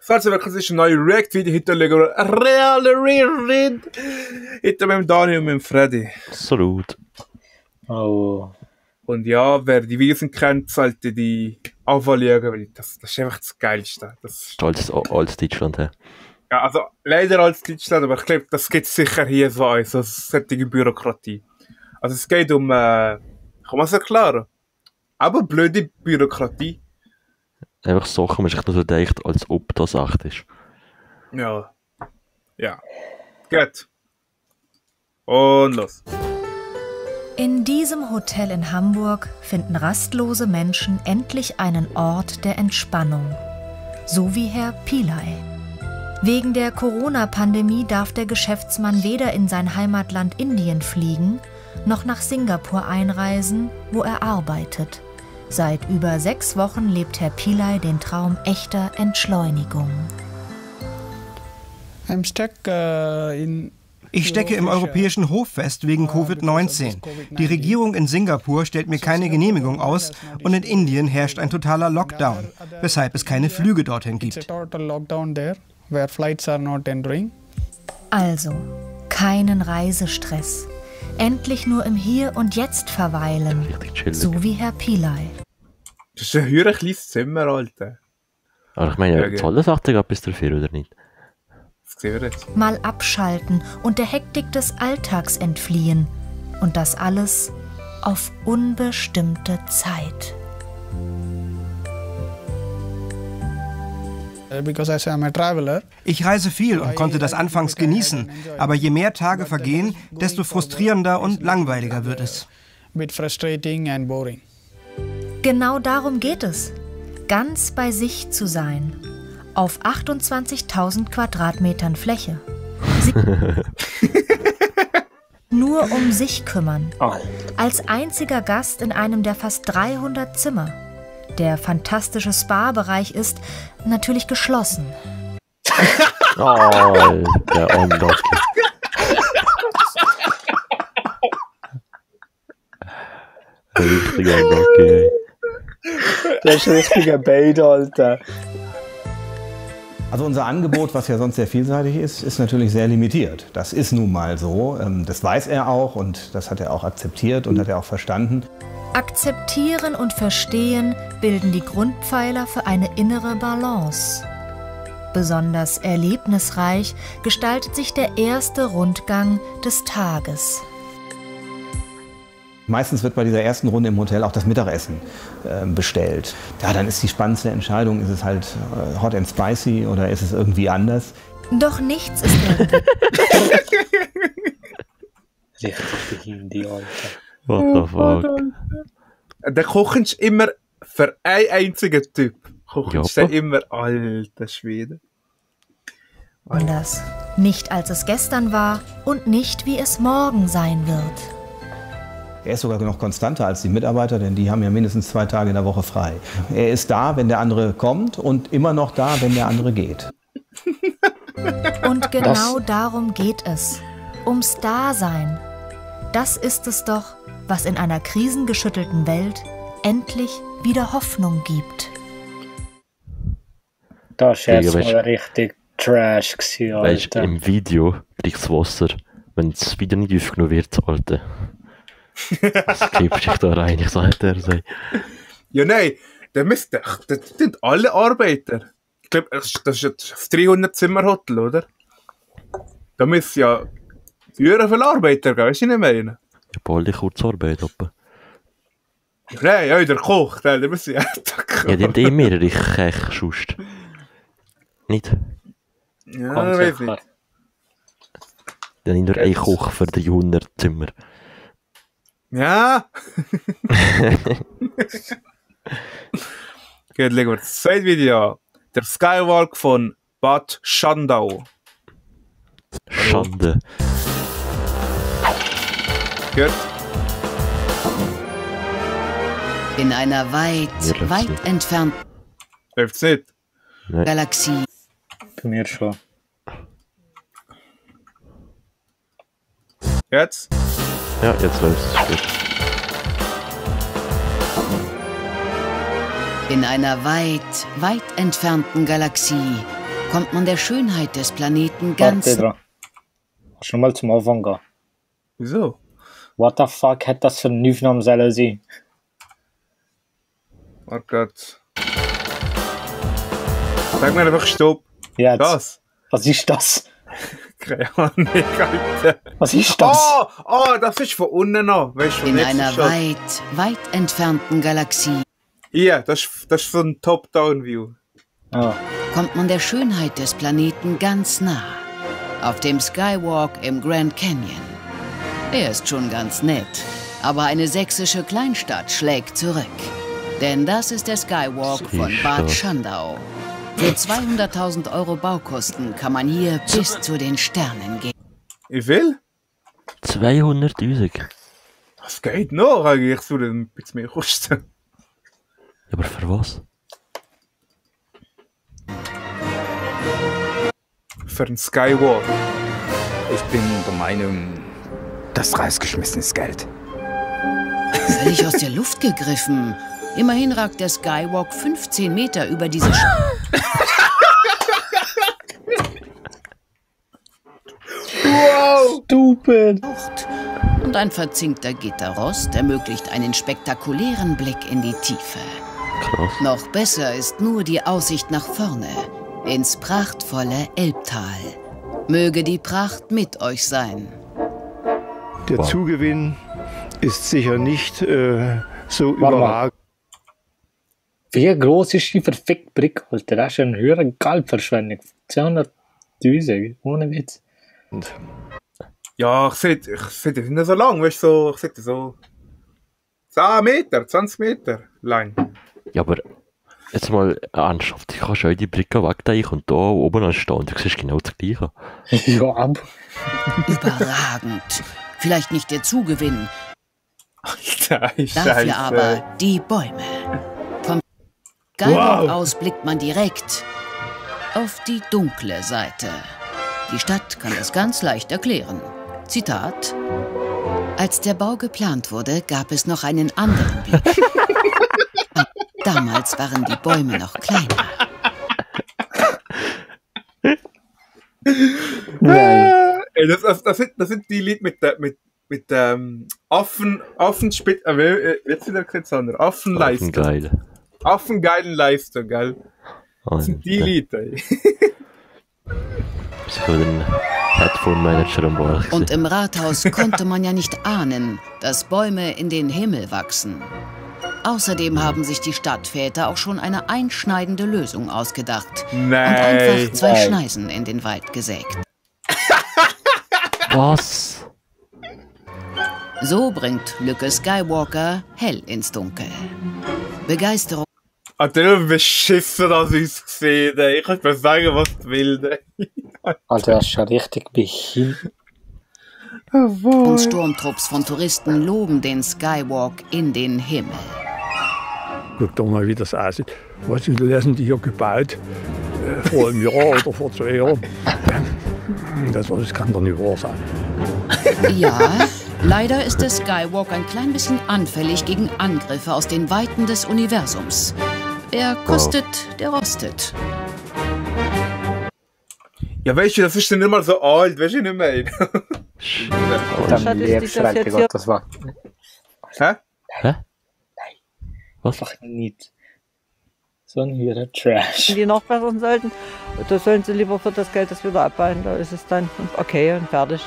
Falls ihr wirklich ein neues React-Video hinterlegen oder ein realer Real hinter mit dem Daniel und mit dem Freddy. Absolut. Oh. Und ja, wer die Videos kennt, sollte die anschauen, weil das ist einfach das Geilste. Das Als Deutschland, ja. ja, also leider als Deutschland, aber ich glaube, das gibt es sicher hier so eins, so solche Bürokratie. Also es geht um, kann man es erklären? Aber blöde Bürokratie. Einfach Sachen, man sich nur so denkt, als ob das echt ist. Ja. Ja. Gut. Und los. In diesem Hotel in Hamburg finden rastlose Menschen endlich einen Ort der Entspannung. So wie Herr Pillay. Wegen der Corona-Pandemie darf der Geschäftsmann weder in sein Heimatland Indien fliegen, noch nach Singapur einreisen, wo er arbeitet. Seit über 6 Wochen lebt Herr Pillay den Traum echter Entschleunigung. Ich stecke im europäischen Hof fest wegen Covid-19. Die Regierung in Singapur stellt mir keine Genehmigung aus und in Indien herrscht ein totaler Lockdown, weshalb es keine Flüge dorthin gibt. Also, keinen Reisestress. Endlich nur im Hier und Jetzt verweilen. So wie Herr Pillay. Das ist ein höher kleines Zimmer, Alter. Aber ich meine, Ja, zahlt das auch etwas dafür, oder nicht? Das sehen wir jetzt. Mal abschalten und der Hektik des Alltags entfliehen. Und das alles auf unbestimmte Zeit. Ich reise viel und konnte das anfangs genießen, aber je mehr Tage vergehen, desto frustrierender und langweiliger wird es. Genau darum geht es. Ganz bei sich zu sein. Auf 28.000 Quadratmetern Fläche. Nur um sich kümmern. Als einziger Gast in einem der fast 300 Zimmer. Der fantastische Spa-Bereich ist natürlich geschlossen. Oh, der Unlucky. Richtiger Unlucky. Das ist ein richtiger Bait, Alter. Also unser Angebot, was ja sonst sehr vielseitig ist, ist natürlich sehr limitiert. Das ist nun mal so. Das weiß er auch und das hat er auch akzeptiert und hat er auch verstanden. Akzeptieren und verstehen bilden die Grundpfeiler für eine innere Balance. Besonders erlebnisreich gestaltet sich der erste Rundgang des Tages. Meistens wird bei dieser ersten Runde im Hotel auch das Mittagessen bestellt. Ja, dann ist die spannendste Entscheidung, ist es halt hot and spicy oder ist es irgendwie anders? Doch nichts ist irgendwie. Richtig Hindi, Alter. What the fuck? Der Koch ist immer für einen einzigen Typ. Koch Ja. ist immer alter Schwede. Anders. Nicht als es gestern war und nicht wie es morgen sein wird. Er ist sogar noch konstanter als die Mitarbeiter, denn die haben ja mindestens 2 Tage in der Woche frei. Er ist da, wenn der andere kommt und immer noch da, wenn der andere geht. Und genau darum geht es. Ums Dasein. Das ist es doch, was in einer krisengeschüttelten Welt endlich wieder Hoffnung gibt. Das war jetzt Ja, weißt- mal richtig Trash gewesen, Weißt du, Alter. im Video kriegst du das Wasser, wenn das Video nicht aufgenommen wird, Alter. Das klebt sich da rein, ich sag dir. Ja, nein, das sind alle Arbeiter. Ich glaube, das ist das 300-Zimmer-Hotel, oder? Da müssen ja sehr viele Arbeiter gehen, weißt du, was ich meine? Ja, bald die Kurzarbeit, Opa. Nein, ja, der Koch, der muss ja Ja, die haben eh mehrere Köche sonst. Nicht? Ja, Ganz weiß sicher. nicht. Dann haben nur ein Koch für 300 Zimmer. Ja. Gut, legen wir das zweite Video an. Der Skywalk von Bad Schandau. Schande. Gut. In einer weit, Mir läuft's weit nicht. entfernten Läuft's nicht? Galaxie Bei mir schon. Jetzt? Ja, jetzt läuft's. Gut. in einer weit, weit entfernten Galaxie kommt man der Schönheit des Planeten ganz... Warte dran. Kannst du mal zum Anfang gehen? Wieso? What the fuck hätte das für eine Aufnahme sollen sein? Warte grad. Sag mir einfach Stopp. Jetzt. Das? Was ist das? Keine Ahnung, Alter. Was ist das? Das ist von unten an. Weißt du, In jetzt einer ist das- weit entfernten Galaxie Hier, das ist so ein Top-Down-View. Ah. kommt man der Schönheit des Planeten ganz nah. Auf dem Skywalk im Grand Canyon. Er ist schon ganz nett, aber eine sächsische Kleinstadt schlägt zurück. Denn das ist der Skywalk von Bad Schandau. Für 200.000 Euro Baukosten kann man hier bis zu den Sternen gehen. Ich will? 200'000. Was geht noch eigentlich? Ich würde ein bisschen mehr kosten. Ja, aber für was? Für einen Skywalk. Ich bin der Meinung, das ist rausgeschmissenes Geld. Völlig aus der Luft gegriffen. Immerhin ragt der Skywalk 15 Meter über diese Stupid. Schlucht. Und ein verzinkter Gitterrost ermöglicht einen spektakulären Blick in die Tiefe. Krass. Noch besser ist nur die Aussicht nach vorne, ins prachtvolle Elbtal. Möge die Pracht mit euch sein. Der Wow. Zugewinn ist sicher nicht so Warte mal. überragend. Wie groß ist die verfickte Brücke, Alter? Das ist eine höhere Geldverschwendung. 200'000, ohne Witz. Ja, ich sehe das nicht so lang, weißt du, so, ich sehe das so 10 Meter, 20 Meter lang. Ja, aber jetzt mal ernsthaft, ich kann schon die Brücke wegdeichen und da oben anstehen und du siehst genau das Gleiche. Ja, aber... Überragend. Vielleicht nicht der Zugewinn, Alter, Scheiße. dafür aber die Bäume. Vom Skywalk aus blickt man direkt auf die dunkle Seite. Die Stadt kann das ganz leicht erklären. Zitat: Als der Bau geplant wurde, gab es noch einen anderen Blick. Damals waren die Bäume noch kleiner. Nein. Ey, das sind die Lieder mit Affenspitz, jetzt wieder kein anderer, Affenleistung. Geil. Affengeilen Leistung, gell? Das sind die Lieder, ey. Ich bin den Headphone-Manager am Bord. Und im Rathaus konnte man ja nicht ahnen, dass Bäume in den Himmel wachsen. Außerdem haben sich die Stadtväter auch schon eine einschneidende Lösung ausgedacht und einfach 2 Nein. Schneisen in den Wald gesägt. Was? So bringt Lücke Skywalker hell ins Dunkel. Begeisterung Alter, wie beschissen das ist gesehen, ey. Ich kann mir sagen, was du willst, ey. Alter, das ist ja richtig behindert. und Sturmtrupps von Touristen loben den Skywalk in den Himmel. Guck doch mal, wie das aussieht. Was ist das denn die hier gebaut? Vor einem Jahr oder vor 2 Jahren. Das kann doch nicht wahr sein. Ja, leider ist der Skywalk ein klein bisschen anfällig gegen Angriffe aus den Weiten des Universums. Wer kostet, der rostet. Ja, weißt du, das ist dann nicht mal so alt, weißt du, nicht mehr. Dann Lehrschreibung, Gott, das war Hä? Hä? Was? einfach nicht. So ein höherer Trash. die nachbessern sollten, da sollen sie lieber für das Geld das wieder abbauen. Da ist es dann okay und fertig.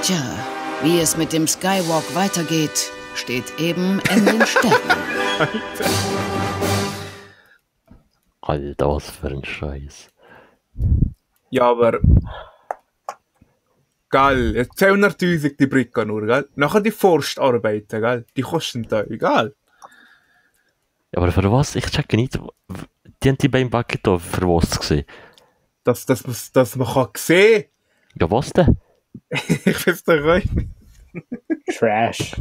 Tja, wie es mit dem Skywalk weitergeht, steht eben in den Sternen. Alter, was für ein Scheiß. Ja, aber... Geil, jetzt 200'000 die Brücke nur, gell? Nachher die Forstarbeiten, gell? Die kosten da, egal. Ja, aber für was? Ich checke nicht. Die haben die beim Backen da für was gesehen. Dass man kann sehen. Ja, was denn? Ich weiß doch auch nicht. Trash.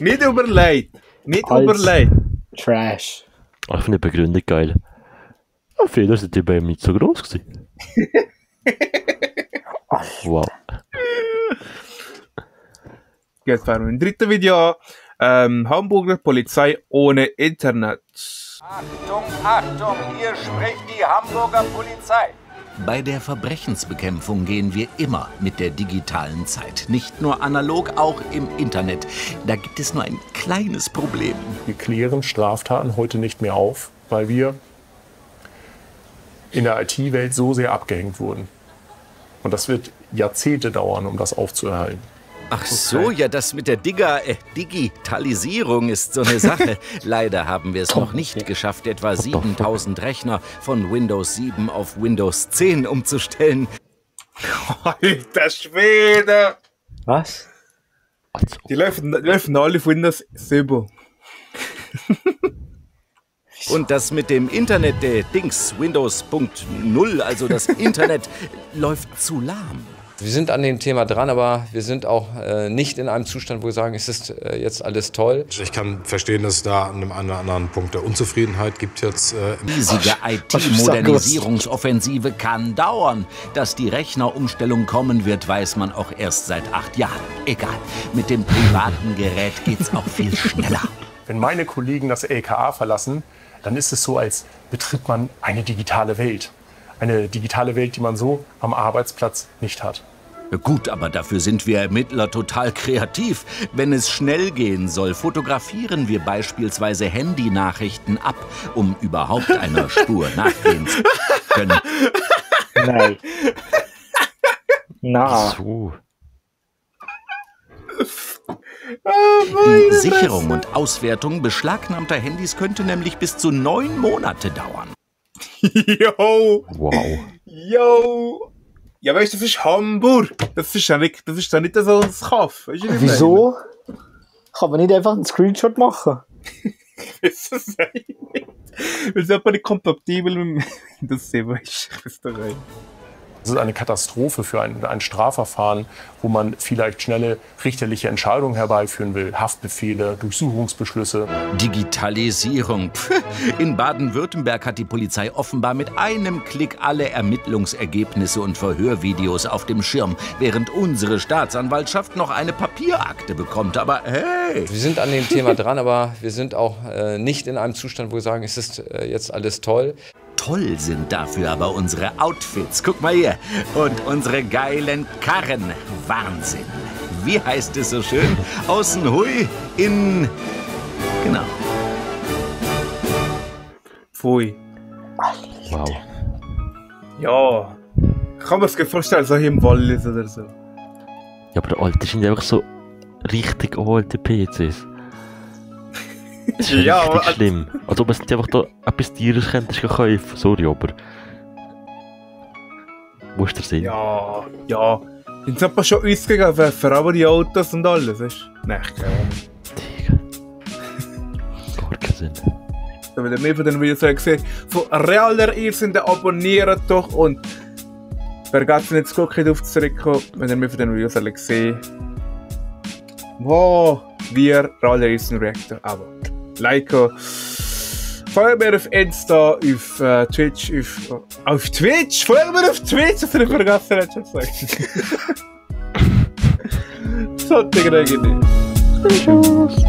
Nicht überlegt. Nicht Als- überlegt. Trash. Ich finde die Begründung geil. Ja, Fehler sind die bei ihm nicht so groß gewesen. Wow. Jetzt fahren wir im dritten Video an. Hamburger Polizei ohne Internet. Achtung, Achtung, hier spricht die Hamburger Polizei. Bei der Verbrechensbekämpfung gehen wir immer mit der digitalen Zeit. Nicht nur analog, auch im Internet. Da gibt es nur ein kleines Problem. Wir klären Straftaten heute nicht mehr auf, weil wir in der IT-Welt so sehr abgehängt wurden. Und das wird Jahrzehnte dauern, um das aufzuerhalten. Ach so, ja, das mit der Digitalisierung ist so eine Sache. Leider haben wir es noch nicht geschafft, etwa 7000 Rechner von Windows 7 auf Windows 10 umzustellen. Alter Schwede! Was? Die laufen alle auf Windows 7. Und das mit dem Internet, der Dings, Windows.0, also das Internet, läuft zu lahm. Wir sind an dem Thema dran, aber wir sind auch nicht in einem Zustand, wo wir sagen, es ist jetzt alles toll. Ich kann verstehen, dass es da an einem anderen Punkt der Unzufriedenheit gibt jetzt. Riesige IT-Modernisierungsoffensive kann dauern. Dass die Rechnerumstellung kommen wird, weiß man auch erst seit 8 Jahren. Egal, mit dem privaten Gerät geht's auch viel schneller. Wenn meine Kollegen das LKA verlassen, dann ist es so, als betritt man eine digitale Welt. Eine digitale Welt, die man so am Arbeitsplatz nicht hat. Gut, aber dafür sind wir Ermittler total kreativ. Wenn es schnell gehen soll, fotografieren wir beispielsweise Handynachrichten ab, um überhaupt einer Spur nachgehen zu können. Nein. Na. So. Die Sicherung und Auswertung beschlagnahmter Handys könnte nämlich bis zu 9 Monate dauern. Yo! Wow. Yo! Ja, weißt du, das ist Hamburg. Das ist ja nicht so ein Kaff. Weißt du, wieso? Kann man nicht einfach einen Screenshot machen? Ich weiß es nicht. Weil es einfach nicht kompatibel mit das sehen, weißt du. Das ist eine Katastrophe für ein Strafverfahren, wo man vielleicht schnelle richterliche Entscheidungen herbeiführen will. Haftbefehle, Durchsuchungsbeschlüsse. Digitalisierung. In Baden-Württemberg hat die Polizei offenbar mit einem Klick alle Ermittlungsergebnisse und Verhörvideos auf dem Schirm, während unsere Staatsanwaltschaft noch eine Papierakte bekommt. Aber hey! Wir sind an dem Thema dran, aber wir sind auch nicht in einem Zustand, wo wir sagen, es ist jetzt alles toll. Toll sind dafür aber unsere Outfits. Guck mal hier. Und unsere geilen Karren. Wahnsinn. Wie heißt es so schön? Außen hui, innen... Genau. Pfui. Wow. Ja. Kann man sich vorstellen, so hier im Wallis oder so. Ja, aber der Alte sind einfach so richtig alte PCs. Das ist ja, richtig schlimm. Als ob es nicht einfach da etwas Tieres könntest kaufen. Sorry, aber... Wo ist der Sinn? Ja. Sind es aber schon ausgegeben für aber die Autos und alles, weißt du? Nein, keine Ahnung. Digga. Gar keinen Sinn. Wenn ihr mehr von den Videos gesehen von realer Irrsinn, abonniert doch und vergesst nicht zu gucken, auf zurückkommen, wenn ihr mehr von den Videos gesehen wo wir realer Irrsinn reacten. Aber liken. Folgt mir auf Insta, auf Twitch, auf Twitch? Folgt mir auf Twitch, das habe ich vergessen, hätte ich gesagt. So, Digga, Tschüss.